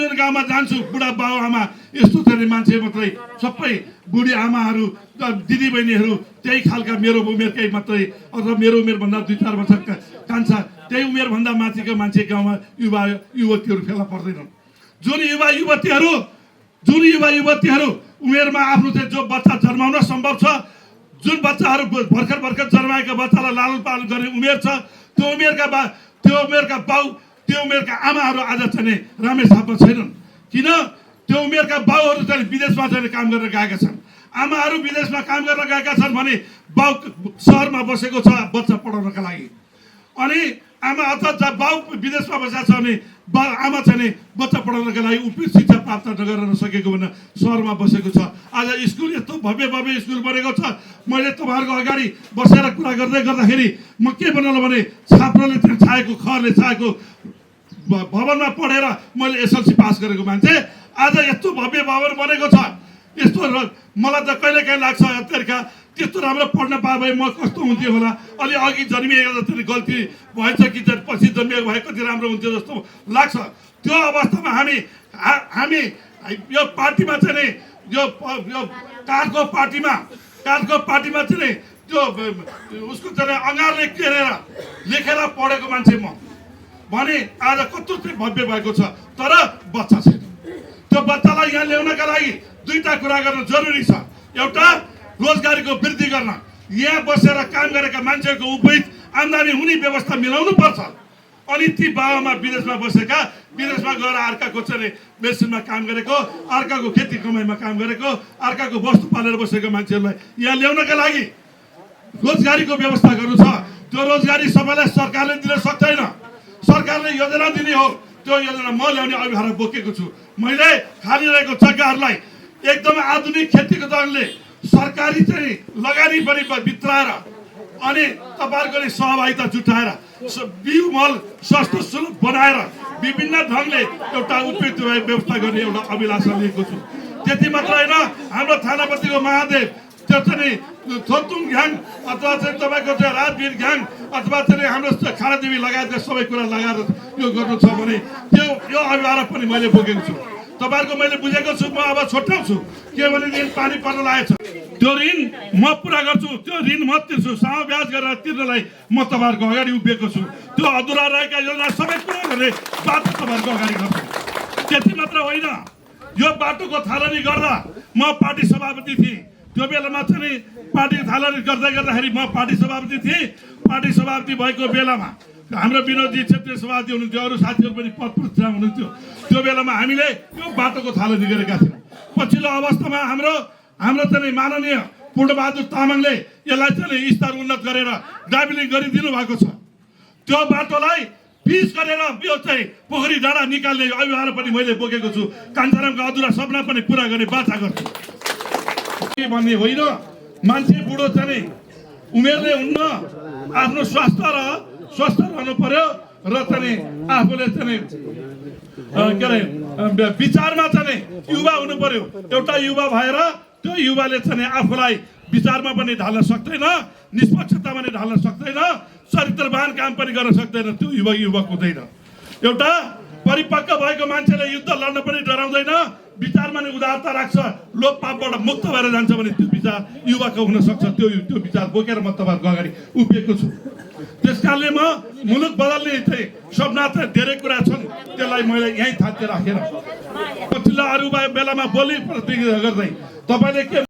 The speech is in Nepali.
जुन गाउँमा जान्छु बुढा बाउ आमा यस्तो चाहिँ मान्छे मात्रै सबै बुढी आमाहरू दिदीबहिनीहरू त्यही खालका मेरो उमेरकै मात्रै अथवा मेरो उमेरभन्दा 2-4 वर्ष कान्छा त्यही उमेरभन्दा माथिको मान्छे गाउँमा युवा युवतीहरू फेला पर्दैनन्। जुन युवा युवतीहरू उमेरमा आफ्नो चाहिँ जो बच्चा जन्माउन सम्भव छ, जुन बच्चाहरू भर्खर जन्माएका बच्चालाई लालन पालन गर्ने उमेर छ, त्यो उमेरका बाउ त्यो उमेरका आमाहरू आज चाहिँ राम्रै छापमा छैनन्। किन? त्यो उमेरका बाउहरू चाहिँ विदेशमा चाहिँ काम गरेर गएका छन्, आमाहरू विदेशमा काम गर्न गएका छन् भने बाउ सहरमा बसेको छ बच्चा पढाउनका लागि, अनि आमा अथवा बाउ विदेशमा बसेको छ भने आमा चाहिँ बच्चा पढाउनका लागि उपयुक्त शिक्षा प्राप्त नगर्न सकेको भनेर सहरमा बसेको छ। आज स्कुल यस्तो भव्य स्कुल बनेको छ। मैले तपाईँहरूको अगाडि बसेर कुरा गर्दाखेरि म के बनाउनु भने छात्रले छाएको खरले छाएको भवनमा पढेर मैले एसएलसी पास गरेको मान्छे आज यस्तो भव्य भवन बनेको छ। यस्तो मलाई त कहिले लाग्छ अत्यारका त्यस्तो राम्रो पढ्न पाए भए म कस्तो हुन्थ्यो होला, अलि अघि जन्मिएको जस्तो गल्ती भएछ कि पछि जन्मिएको भए कति राम्रो हुन्थ्यो जस्तो लाग्छ। त्यो अवस्थामा हामी यो पार्टीमा चाहिँ यो काठको पार्टीमा चाहिँ त्यो उसको चाहिँ अँगारले लेखेर पढेको मान्छे म भने आज कस्तो चाहिँ भव्य भएको छ। तर बच्चा छैन। त्यो बच्चालाई यहाँ ल्याउनका लागि दुईटा कुरा गर्न जरुरी छ। एउटा रोजगारीको वृद्धि गर्न, यहाँ बसेर काम गरेका मान्छेहरूको उपयुक्त आम्दानी हुने व्यवस्था मिलाउनु पर्छ। अनि ती बाबामा विदेशमा बसेका विदेशमा गएर अर्काको चाहिँ मेसिनमा काम गरेको, अर्काको खेती कमाइमा काम गरेको, अर्काको वस्तु पालेर बसेको मान्छेहरूलाई यहाँ ल्याउनका लागि रोजगारीको व्यवस्था गर्नु छ। त्यो रोजगारी सबैलाई सरकारले दिन सक्दैन। सरकारले योजना दिने हो, त्यो योजना म ल्याउने अभिभावक बोकेको छु। मैले खाली रहेको जग्गाहरूलाई एकदमै आधुनिक खेतीको ढङ्गले सरकारी चाहिँ लगानी पनि भित्राएर अनि तपाईँहरूको सहभागिता जुटाएर बिउ मल सस्तो सुलभ बनाएर विभिन्न ढङ्गले एउटा उपयुक्त व्यवस्था गर्ने एउटा अभिलाषा लिएको छु। त्यति मात्र होइन, हाम्रो थानापतिको महादेव त्यो चाहिँ थोतुङ घ्याङ अथवा चाहिँ तपाईँको चाहिँ राजवीर घ्याङ अथवा चाहिँ हाम्रो खाडादेवी लगायतका सबै कुरा लगाएर यो गर्नु छ भने त्यो यो अभिभावक पनि मैले बोकेको छु। तपाईँहरूको मैले बुझेको छु। म अब छोट्याउँछु के भने ऋण पानी पर्न लागेको छ, त्यो ऋण म पुरा गर्छु, त्यो ऋण म तिर्छु, सानो ब्याज गरेर तिर्नलाई म तपाईँहरूको अगाडि उभिएको छु। त्यो अधुरा रहेका योजना सबै पुरा गर्ने बाटो तपाईँहरूको अगाडि गर्छु। त्यति मात्र होइन, यो बाटोको थालनी गर्दा म पार्टी सभापति थिएँ। त्यो बेलामा चाहिँ पार्टी थालनी गर्दाखेरि म पार्टी सभापति थिएँ। पार्टी सभापति भएको बेलामा हाम्रो विनोदजी क्षेत्रीय सभापति हुनुहुन्थ्यो, अरू साथीहरू पनि पद प्रतिष्ठा हुनुहुन्थ्यो। त्यो बेलामा हामीले यो बाटोको थालनी गरेका थियौँ। पछिल्लो अवस्थामा हाम्रो चाहिँ माननीय पूर्णबहादुर तामाङले यसलाई चाहिँ स्तर उन्नत गरेर डाबिलिङ गरिदिनु भएको छ। त्यो बाटोलाई पिच गरेर यो चाहिँ पोखरी डाँडा निकाल्ने अभियान पनि मैले बोकेको छु। कान्छारामको अधुरा सपना पनि पुरा गर्ने बाचा गर्छु। के भन्ने होइन, मान्छे बुढो चाहिँ उमेरले हुन्न, आफ्नो स्वस्थ रहनु पर्यो र चाहिँ आफूले चाहिँ के अरे विचारमा चाहिँ युवा हुनु पर्यो। एउटा युवा भएर त्यो युवाले चाहिँ आफूलाई विचारमा पनि ढाल्न सक्दैन, निष्पक्षता पनि ढाल्न सक्दैन, चरित्रवान काम पनि गर्न सक्दैन। त्यो युवक हुँदैन। एउटा परिपक्व भएको मान्छेले युद्ध लड्न पनि डराउँदैन, विचारमा नि उदारता राख्छ, लोभ पापबाट मुक्त भएर जान्छ भने त्यो विचार युवाको हुन सक्छ। त्यो विचार बोकेर म तपाईँहरूको अगाडि उभिएको छु। त्यसकारणले म मुलुक बदल्ने चाहिँ सपना चाहिँ धेरै कुरा छन्, त्यसलाई मैले यहीँ थाप्दै राखेर पछिल्लो अरू बेलामा बोली प्रतिक्रिया गर्दै तपाईँले के